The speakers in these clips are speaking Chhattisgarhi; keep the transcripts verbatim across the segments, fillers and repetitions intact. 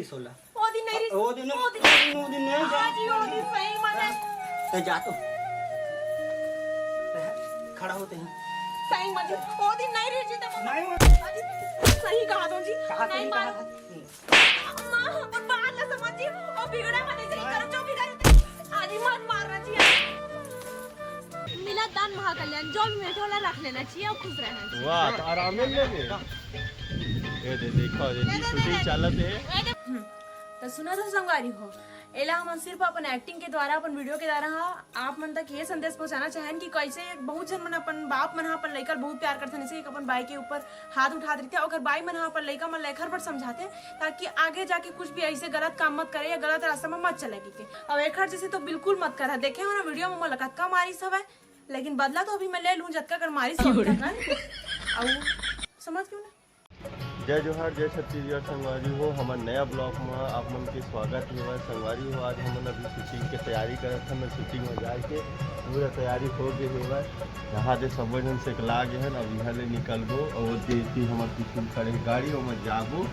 सोला। ओ दिन नहीं रही। ओ दिन, ओ दिन, ओ दिन, ओ दिन नहीं जा। आज ही ओ दिन सही मजा। ते जा तो। ते खड़ा होते हैं। सही मजा। ओ दिन नहीं रही जी, तो नहीं हो। आज ही सही कहा दो जी। कहा नहीं सही कहा मार। था? अम्मा, अपन बात ना समझ जी। ओ बिगड़ा मत, ऐसे ही करो जो भी करे। आज ही मन मारना जी। मिला दान महाकल्याण, जो भी बैठे वाला रख लेना चाहिए और खुश रहना चाहिए। वाह, तो आराम ले ले। ये दे, देखो, ये दे, दे, दे, शूटिंग दे। चलत है। हम्म, तो सुना था संगवारी हो, एला हमन सिर्फ अपन एक्टिंग के द्वारा, अपन वीडियो के द्वारा, हाँ, आप मन तक ये संदेश पहुंचाना चाहेन कि कैसे बहुत झन मन, अपन बाप मन ह अपन लइका ल बहुत प्यार करथे, जैसे एक अपन बाई के ऊपर हाथ उठा देथे, ओकर बाई मन ह अपन लइका मन ल एखर बर समझाथे, ताकि आगे जाके कुछ भी ऐसे गलत काम मत करे या गलत रास्ता में मत चले कहिके। अब एखर जैसे तो बिल्कुल मत करा, देखे हो ना वीडियो में मोला कतका मारिस हवय, लेकिन बदला तो अभी मैं ले लूं, जतका कर मारिस हो ओतका कर। अउ समझ क्यों ना? जय जोहार, जय छत्तीसगढ़ संगवारी हो, हमर नया ब्लॉग में आप मन के स्वागत हेवय। संगवारी हो, आज हमन अभी शूटिंग के तैयारी करत हन, शूटिंग में जाए के पूरा तैयारी हो गे हेवय। यहाँ दे सबो झन सेकला गे हन, अब यहाँ ले निकलबो और देती हमर पीछू खड़े गाड़ी, ओमा जाबो,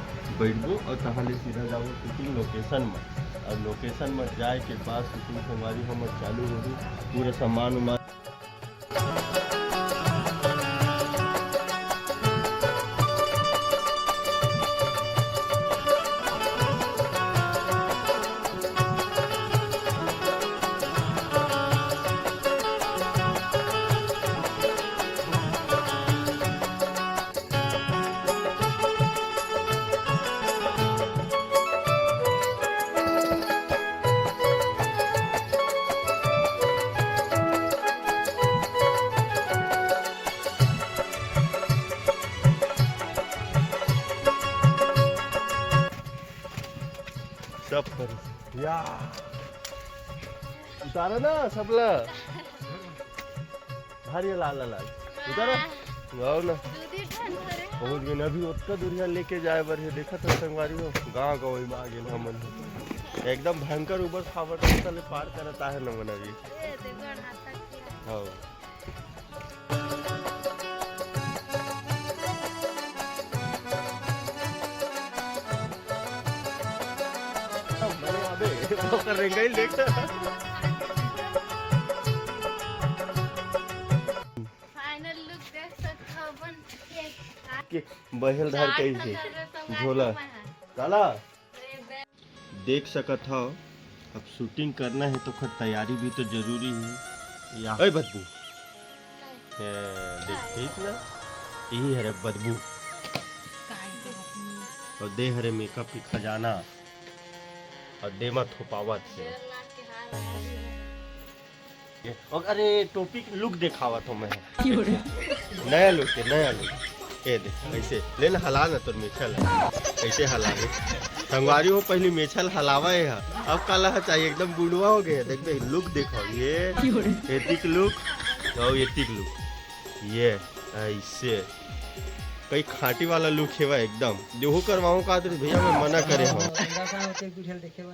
बैठबो और तहाँ ले सीधा जाबो शूटिंग लोकेशन में। और लोकेशन में जाए के बाद शूटिंग संगवारी हमर चालू होही, पूरा सामान उमान सब पर या उतारा ना सबला। भारी लाल लाल लाल। उतारा। गाओ ना। दू दिन ठंड भरे। पहुंच गए अभी ओतका दूरिया लेके जाए बर हे। देखत हो संगवारी हो, गांव गवई में आ गेल हमन। एकदम भयंकर उबड़ खाबड़ रास्ता ले पार करत आहे नमन अभी। ए, ते गोड़ हाथ तक किया। हाँ। अबे, ओकर रेंगाई देख। फाइनल लुक देख सकत हो अपन। के बहेल धर के ही झोला। काला? देख सकत हव, अब शूटिंग करना है तो ओकर तैयारी भी तो जरूरी है। या ए बदबू, ए, देख, देख ना, यही हरे बदबू। और दे हरे मेकअप की खजाना, और दे मा थोपावत है। और अरे, टोपी के लुक देखावत हो मैं। नया लुक है, नया लुक। ये देख, ऐसे ले ना, हला ना तोर मेछा ला। ऐसे हला ले। संगवारी हो, पहली मेछा ला हलावा है। अब काला है चाहिए, एकदम बुढ़वा हो गया। देख बे, लुक देखो, ये एतिक लुक, और एतिक लुक, ये ऐसे कई खाटी वाला लुक हेवा एकदम। देहू करवाऊं का तो भैया मैं मना करे हूँ।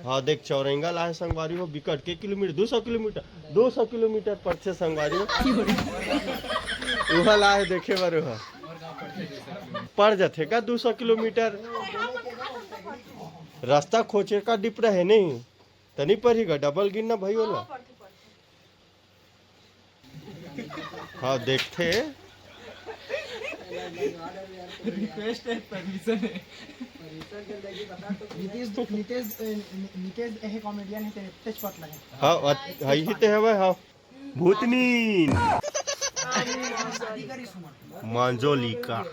हाँ देख, चौरंगा ला है संगवारी हो, बिकट के किलोमीटर, दो सौ किलोमीटर, दो सौ किलोमीटर पड़थे संगवारी हो। उहा ला है देखे बर उहा। पड़ जाथे का दो सौ किलोमीटर? रास्ता खोचे का डिपरा है नहीं, तनी पर ही गा डबल गिन ना भाई होला। हाँ, देखथे। रिक्वेस्ट है, परमिशन है। नितेश, नितेश, ए, नि-, नितेश, एहे कॉमेडियन है, तेरे तेज पतला है। हाँ, अत-, हाँ, यही ते हवय, हाँ। भूतनीन। मांजोलिका।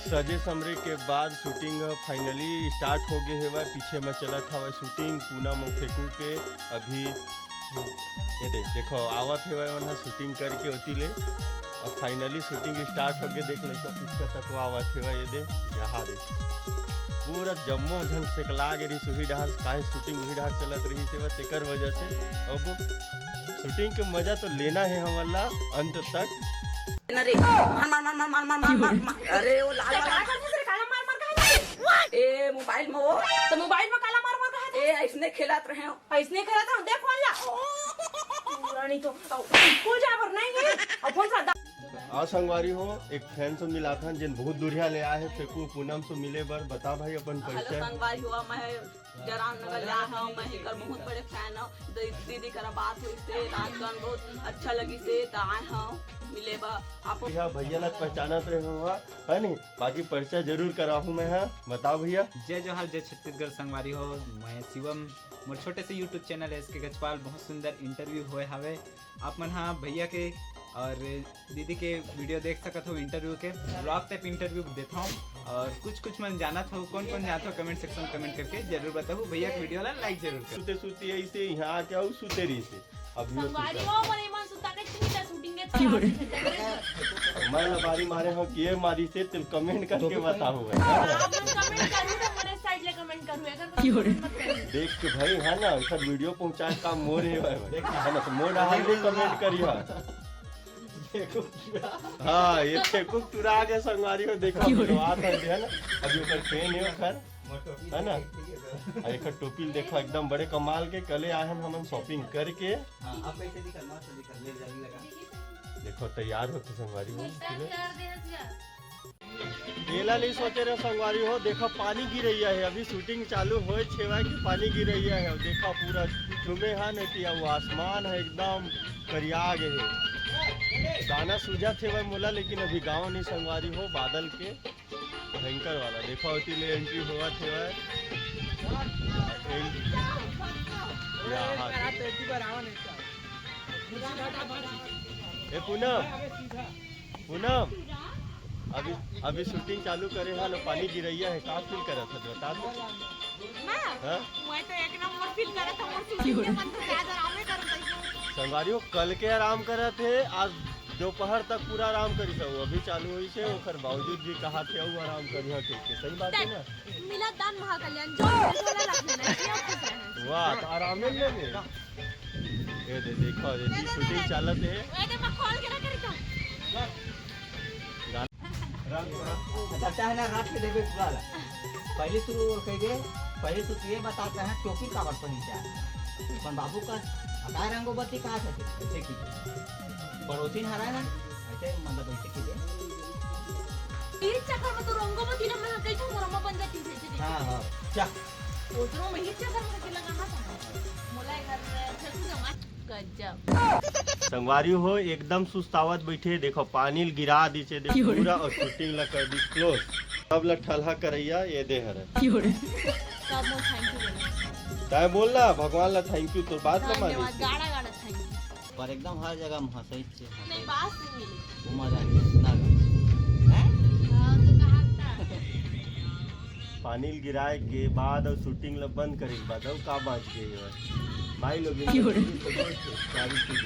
सजे समरे के बाद शूटिंग ह finally start हो गे हेवय। पीछे म चलत हवय शूटिंग, पूनम अउ फेकू के। अभी ये दे, देखो, आवत हेवय मन ह शूटिंग करके ओती ले। अब finally शूटिंग start हो गे। देख, लइका पिचका तको आवत हेवय, ये दे, यहाँ दे। पूरा जम्मो झन सेकला गे रहिस उही डहार, काहे शूटिंग उही डहार चलत रहिस हेवय, तेकर वजह से। अब शूटिंग के मजा तो लेना है हमन ला अंत तक। ना रे, मार, मार, मार। अरे, वो लाल वाला। काला मार, मार कहा था? ए, मोबाइल में वो। तो मोबाइल में काला मार, मार कहा था? ए, ऐसने खेलत रहे हो। ऐसने खेलत रहे हो, देख वाला। रानी तो, तो स्कूल जा पर नहीं है। अब कौन सा दा- हाँ संगवारी हो, एक फैन से मिलाथन, जेन बहुत दूरिहा ले आए हे, फेकू पूनम से मिले बर। बता भाई अपन हेलो परिचय। संगवारी हो, मैं जराम नगर ले आए हूँ, मैं एकर बहुत बड़े फैन हूँ। दी-, दीदी करा बात हुई से, रात गान बहुत अच्छा लगी से, त आए हूँ मिले बर। आप भैया, भैया ला पहचानत रहे हो, हाँ? है नहीं? बाकी परिचय जरूर कराहूँ मैं, हाँ? बताओ भैया। जय जोहार, जय छत्तीसगढ़ संगवारी हो, मैं शिवम। मोर छोटे से YouTube चैनल है एस के गजपाल, बहुत सुंदर इंटरव्यू होए हवे। आप मन हाँ भैया के और दीदी के वीडियो देख सकत हो, इंटरव्यू के ब्लॉग तक इंटरव्यू देता हूँ। और कुछ कुछ मन जानत हो, कौन कौन जानत हो, कमेंट सेक्शन में कमेंट करके जरूर बताओ। भैया के वीडियो ला लाइक जरूर करो। सुते सुते ऐसे यहाँ आके आऊ सुते रही से। अभी वो संगवारी सुता हो, बड़े मन सुता के चुनी ला शूटिंग के तैयारी है। मैं लबारी मारे हो, किए मारी से, तुम कमेंट करके बताओ भाई। आप मन कमेंट करू तो मोरे साइड ले कमेंट करू, अगर कुछ कमेंट मत करू। देख के भाई, है ना, उधर वीडियो पहुंचाए काम मोर है भाई, है ना, तो मोर हाल में कमेंट करिए। हाँ, ये फेकुक टुरा के संगवारी हो, देखो, क्यों रे? बात है, है ना, अभी ओकर फैन है ओकर, है ना? आ, एकर टोपी ल देखो, एकदम बड़े कमाल के। कले आहन हमन शॉपिंग करके। हाँ, अब कैसे दिखा, मस्त दिखा, ले जाने लगा। देखो, तैयार होते संगवारी हो। एला नहीं सोचे रहे संगवारी हो, देखो पानी गिरैया है, अभी शूटिंग चालू होए छेवा कि पानी गिरैया है। देखो पूरा झूमे है न कि वो आसमान है एकदम करिया गे है। दाना सूझा थे भाई मोला, लेकिन अभी गाँव नहीं संगवारी हो, बादल के भयंकर वाला। देखो ओती ले एंट्री होवत हे भाई। एंट्री। या, हाँ। ए पूनम, पूनम, अभी, अभी शूटिंग चालू करे है ना, पानी गिरैया है, का फील करत है बता तो। मैं? हाँ? मैं तो एक नंबर फील करत हूँ, मोर शूटिंग के मन तो आज आरामे करत हूँ। संगवारी हो, कल के आराम करत हे, आज दोपहर तक पूरा आराम करिस हे, अभी चालू होइस हे, ओकर बावजूद भी कहा थे, "अउ आराम करिहा," कहिके। सही बात है ना? मिला दान महाकल्याण, जो मिले, झोला रख लेना, ये खुश रहे। वाह, तो आराम ले ले। ये दे, देखो, ये दे, दे, दे, शूटिंग दे। चालत है। ये दे, मैं खोल के रख रही हूँ। गाना अच्छा, चाहे ना रख के देबे पूरा ला। पहले तू कह दे, पहले तू ये बता, तैं टोपी काबर पहिन के आए? अपन बाबू का हटाए रंगो बत्ती कहा था, ऐसे की पड़ोसी हरा ना, ऐसे मतलब ऐसे की दे। इस चक्कर में तो रंगो बत्ती ना मैं कहीं तो मोरमा बन जाती थी, थी। हाँ, हाँ, चा। उतरो में इस चक्कर में के लगा ना था। मोला घर में फिर से जमा। गजब। संगवारी हो, एकदम सुस्तावत बैठे, देखो पानी ल गिरा दीचे, देखो क्यों रे? पूरा और शूटिंग ला कर दी क्लोज। सब ला ठलहा करैया ये दे हरे। क्यों रे? सब मोर thank you बोलो। तैं बोल ना, भगवान ला thank you, तोर बात ला मानी। धन्यवाद, गाड़ा गाड़ा thank you। पर एकदम हर जगह में हंसई छे, नहीं, हंसई। बात से मिली। उमर आ गया, ना गा। हैं? हाँ, तो कहा था। पानी ल गिराए के बाद अउ शूटिंग ल बंद करे के बाद अउ का बांच गे हे? माई लोग क्यों रे? चारू चीज।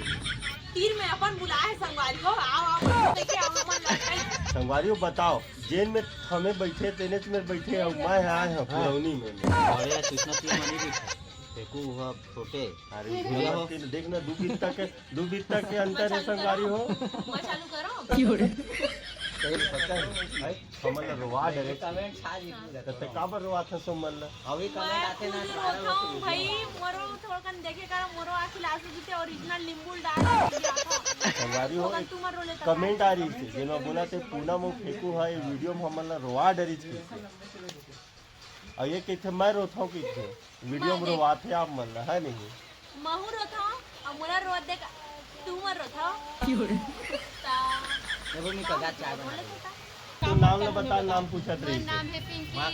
तीर में अपन बुलाए हे संगवारी हो, आओ, आओ, लेके आओ, हमन लड़ाई। संगवारी हो, बताओ, जेन में हमें बैठे, तेने में बैठे हो, मैं आए हूँ हाँ। पुरौनी में। अरे यार, कृष्णा तीर में नहीं बैठा। देखो, वह छोटे। अरे, भैया हो। तीन, देख ना, दो बित्ता के दू बित्ता के अंतर हे संगवारी हो। मैं चालू करो। क्यों रे? सही पता है, भाई, हमन ला रोवा डरे। कमेंट छा जी पूरा त ते करो। काबर रोवात हस हमन ला? अभी कमेंट मैं आते ना, खुद बारह रोथंव बजे भाई, मोरो थोड़कन देखे करा, मोरो आँखी लासू जीते, ओरिजिनल नींबू डाल के दिया था। संगवारी हो, थोड़कन तुमन रो लेता कमेंट आ रही थी, जेन में बोला थे पूनम अउ फेकू हा, ये वीडियो में हमन ला रोवा डरिस। अउ ये कहिथे मैं रोथंव कहिथे, वीडियो में रोवाथे आप मन ला, है नहीं? महू रोथंव, अउ मोला रोवत देख, तुमन रोथव। क्यों रे? ता देखो, मैं कदा चाय बना रही हूँ। तू नाम ला बता, नाम पूछत रही। नाम है पिंकी, मैं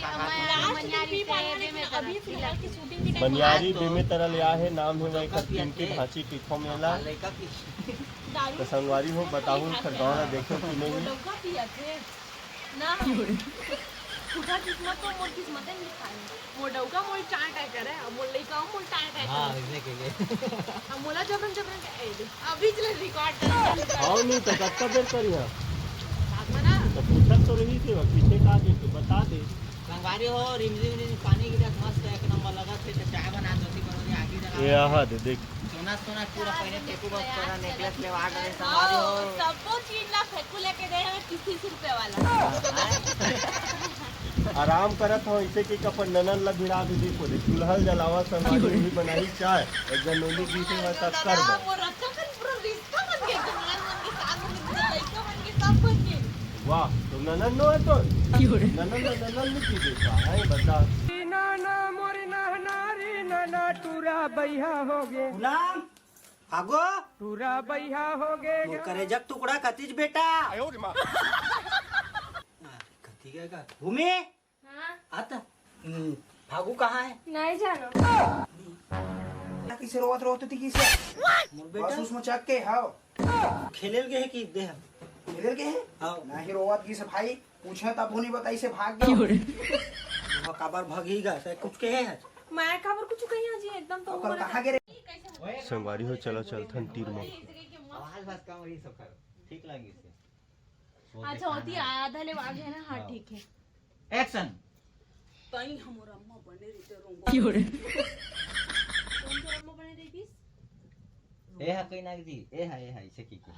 मनियारी से बेमेतरा। अभी फिलहाल की शूटिंग की time। मनियारी बेमेतरा ले आ हे, नाम है वही पिंकी भांची टिको मेला। दारू तो संगवारी हो, बताहूँ, खरगौन देखो कि नहीं? डब्बा पिया थे। ना। फूटा किस्मत तो मोर किस्मत नहीं खाए। मोर डौका मोर टाय टाय करे, अब मोर लइका मोर टाय टाय हाँ, करे। इसने के लिए। अब मोला जबरन जबरन के, ए, देख, अभी चले रिकॉर्ड कर। हाँ, नहीं तो कब बेर करी है? बात में ना। तो पूछत तो रही थी, अब पीछे का दे, तो बता दे। संगवारी हो, रिमझिम रिमझिम पानी गिरत मस्त एक नंबर लगत हे, तो चाय बना दो, ती बरोरी आगी जला ये दो। आहा दे, देख। सोना, सोना पूरा पहले फेंकू बस तोरा necklace लेवा के दे, संगवारी हो। सबो चीज ला फेंकू लेके दे हमें तीस तीस रुपए वाला। आराम करत हो, इसे कि अपन ननन ला भिड़ा दे, देखो दे, चूल्हा जलावा, संगवारी वही बनाई चाय, एक जन नोनी जी से मैं तब कर दो। वो रखा कर पूरा रिश्ता बन गया, दुनिया मन के साथ मन के लइका मन के सब वाह, तो ननद नो है तो? ननद नो, ननद नो की देखा है, बता। नाना मोरी नाना रे नाना टूरा बैहा हो गे। पूनम, भागो। टूरा बैहा हो गे। मोर करेजक टुकड़ा कतिज बेटा। कति गए का? भूमि? हाँ? आता। हम्म, फागू कहाँ है? नहीं जानो। किसे रोवत रोवत थी किसे? मोर बेटा। बस उसमें चक के हाव। खेलेल गए है कि देह? खेलेल गए है? हाँ। नहीं रोवत किसे भाई, पूछे तब नहीं बताई से भाग गया। वो काबर भागेगा? से कुछ कहे है? मैं काबर कुछ कही जी, एकदम तो ओकर कहाँ गिरे? संगवारी हो, चलो चलथन तीर में। आवाज बस कम रही सब करो। ठीक लगी से। अच्छा, होती आधा ले आगे है ना? हाँ, हाँ। ठीक है। एक्शन। तई हमर अम्मा बने रहिते रोंगो। क्यों रे? कौन तोर अम्मा बने रहितिस? ए हा कहीं ना जी, ए हा, ए हा, इसे की की।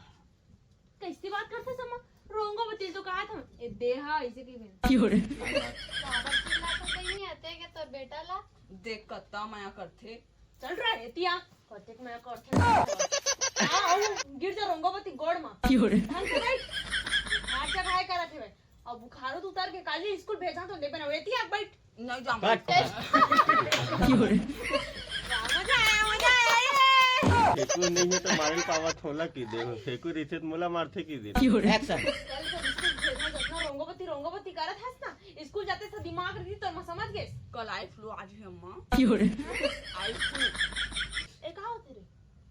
कैसी बात करते समा? रोंगो बतिल तो कहा था। ए दे हा, इसे की बिन। क्यों रे? बाबा चिल्ला तो कहीं नहीं आते के तोर बेटा ला। देख कत्ता माया करथे। चल रहा है तिया। कतेक मैं करथे। हाँ, गिर जा रोंगो बती गोड़ मा। क्यों रे? ढंग से बैठ। हाथ जगह है करत है। अब बुखारो तो उतार के काली स्कूल भेजा तो दे बना। ए तिया बैठ। नहीं जाऊँ। क्यों रे? मजा आया, मजा आया, ये। फेंकू नहीं है तो मारे पावा थोला की दे। फेंकू रही थे तो मोला मारथे की दे। क्यों रे? एक्शन। कल जब स्कूल भेजना, जतना रोंगो बती, रोंगो बती करत हस ना, स्कूल जाते से दिमाग रही तो मैं समझ गए। कल आई फ्लू आज भी अम्मा। क्यों रे? Eye flu. ए, का होते रे?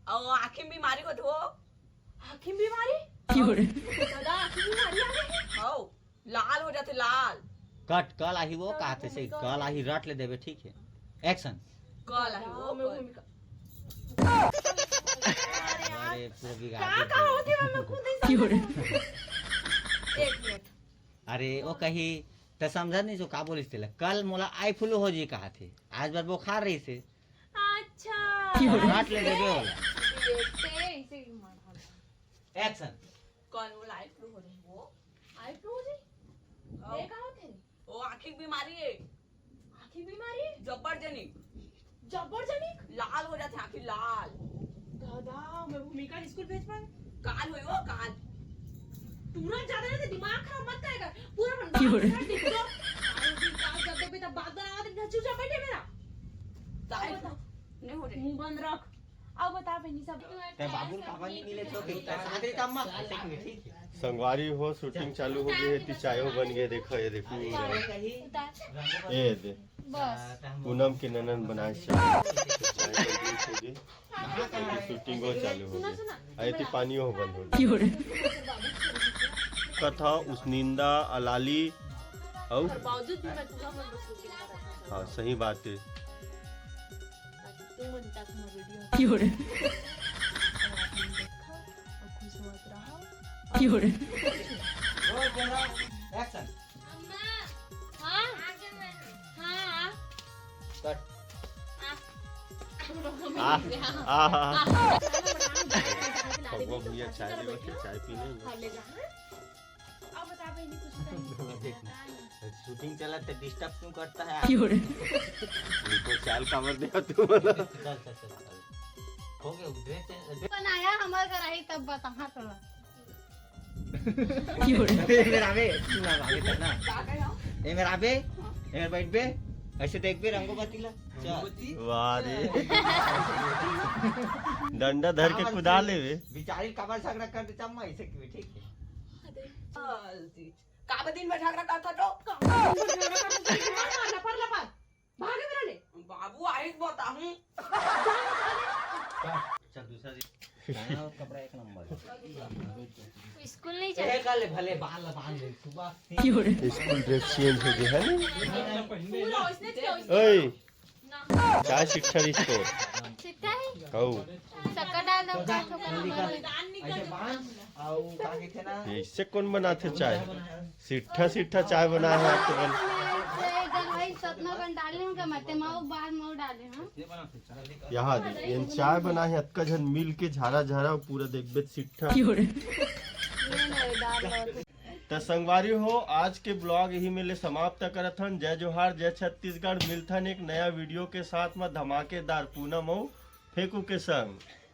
ओ, आँखी में बीमारी होते हो। आँखी में बीमारी? क्यों रे? दादा, आँखी में बीमारी आ गई? हो। लाल हो जाते, लाल। कट, कल आही वो कल कहा थे से, कल कल आही रट ले देबे, ठीक है। एक्शन। कल आही वो, हाँ, मैं कल। भूमिका। अरे, पूरा बिगाड़ का, दिया। का होती है, मैं खुद नहीं समझ रही। एक मिनट। अरे, वो कही, त समझा नहीं जो का बोलिस तेला। कल मोला आई फ्लू हो जी कहा थे, आज बार बुखार रही से। अच्छा। रट ले देबे वाला। ये से, इसे भी मार डालो। एक्शन। कौन वो आई फ्लू हो रही वो? आई फ्लू हो रही? हाँ। ये का होते रे? वो आँखी की बीमारी है। आँखी की बीमारी? जबरजनी। जबरजनी? लाल हो जाते आँखी लाल। दादा, मैं भूमिका स्कूल भेज पाए? काल होई वो, काल। तुरंत ज्यादा ना दिमाग खराब मत करेगा। पूरा बन क्यों रे? बात कर, देख लो। अरे, दिन का जब देखबे तब बात बना दे, चुपचाप बैठे मेरा। दाई, अब बता। नहीं हो रही। मुंह बंद रख। अब बता बहनी सब। ते बाबू का पानी मिले तो ठीक है। साथ ही काम में। ठीक है। संगवारी हो, शूटिंग चालू हो गई है, ती चायो बन गए, देखो, ये देखो। उतार। ये दे। बस। पूनम के ननन बनाए चाय। चाय का जूस हो गई। शूटिंग हो चालू हो गई। आए ती पानी हो बंद हो गई। क्यों रे? कथा, उसनिंदा, अलाली, अउ? हाँ, सही बात है। क्यों रे? क्यों रे? एक्शन। अम्मा। हाँ? हाँ। कट। आ। आ, आ, आ। भगवा भैया चाय ले बैठे, चाय पीने। हाँ, ले जा, हाँ? अब बता, बहनी, कुछ बताइए। शूटिंग चला तो डिस्टर्ब क्यों करता है? क्यों रे? इनको चाल काबर दे तू? चल, चल, चल, चल। हो गया, ड्रेस चेंज, ड्रेस बनाया हमारे घर आई तब बता, हाँ, थोड़ा। क्यों रे? ए मेरा बे, सुना बे, ना। ए मेरा बे, ए मेरा बैठ बे, ऐसे देख बे, रंगो बतिला। चल। वाह रे। डंडा धर के कुदा ले बे। बेचारी काबर झगड़ा कर देता, मैं ऐसे क्यों, ठीक है? काबर दिन भर झगड़ा करता तो? लपर लपर। भागे मेरा ले। बाबू आइस बताहूं। चल दूसरा दिन। कपड़ा एक नंबर। स्कूल नहीं जाते। ए, कल भले बाल बांध ले, सुबह से। स्कूल ड्रेस चेंज हो गया है ना? पूरा उसने किया, उसने। ओए, चाय सिट्ठा रिस तोर। सिट्ठा है? हऊ। शक्कर डाल दो, का ठोकर। ऐसे बांध, आउ का कहते ना? ये इससे कौन बनाते चाय? सिट्ठा सिट्ठा चाय बना है आप तो बन। भाई सतना कन डाले हूं का मते माओ बाहर माओ डाले हूं। यहाँ दे, इन चाय बना है, अतका झन मिल के झारा झारा पूरा देखबे सिट्ठा। ये नहीं डाल लो। त संगवारी हो, आज के ब्लॉग यही में ले समाप्त करत हन। जय जोहार, जय छत्तीसगढ़। मिलथन एक नया वीडियो के साथ में धमाकेदार पूनम अउ फेकू के संग।